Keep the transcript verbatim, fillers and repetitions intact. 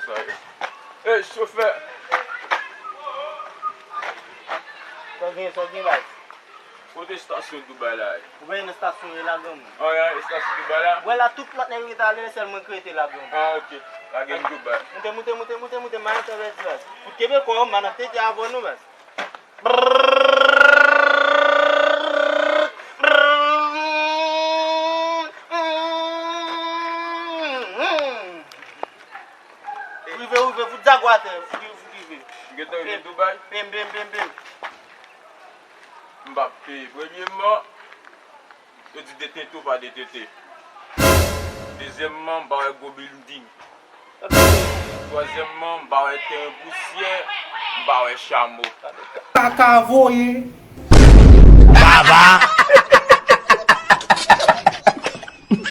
Sa yo. Ey, chofè! Sa w gen, sa w gen, baz? Kote estasyon Dubai la ye? Ou pa nan estasyon yo la, granmoun? An, ya, estasyon Dubai la? Wè la, tout lòt nèg yo te ale, sèl mwen ki rete la, granmoun. An, ok. Lage m Dubai. Moute, moute, moute, moute, moute, m a antre avè ti baz. Fout kenbe kò w, m a nan tete avè nou, baz. Rive, rive, fout zago atè, fout, fout rive. M gentan rive Dubai. Pem, pem, pem, pem. M p ap peye. Premyèman, yo di detente ou pa detente. Dezyèmman, m pa wè gwo bilding. Twazyèmman, m pa wè teren pousyè, m pa wè chamo. Kaka voye,